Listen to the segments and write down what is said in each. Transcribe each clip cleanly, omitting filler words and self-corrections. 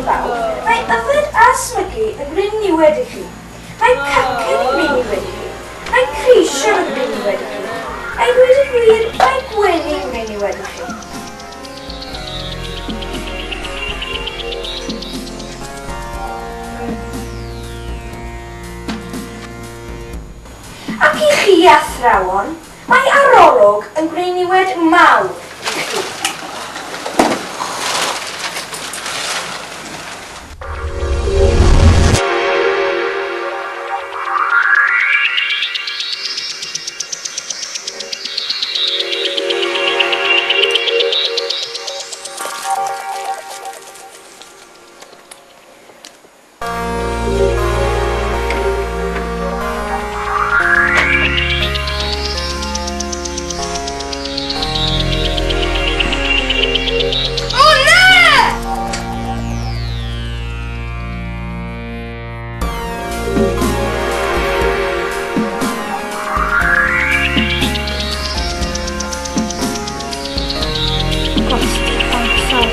bawb, mae yfed a smygu yn gwneud niwed i chi. Mae cacen yn gwneud niwed i chi. Mae creision yn gwneud niwed i chi. A i ddweud y gwir, mae gwenu yn gwneud niwed i chi. Ac i chi athrawon, mae arolwg yn gwneud niwed mawr i chi. O na! Gwasgu amser.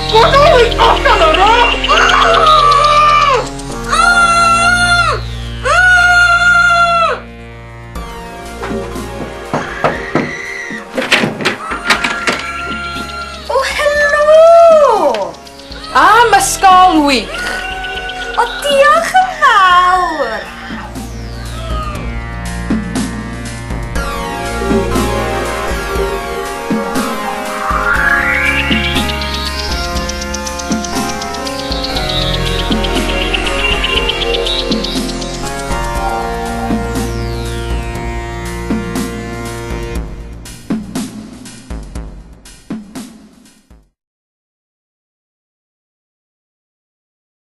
Godolig allan o'r O, helo! Am ysgol wych! O, diolch yn fawr!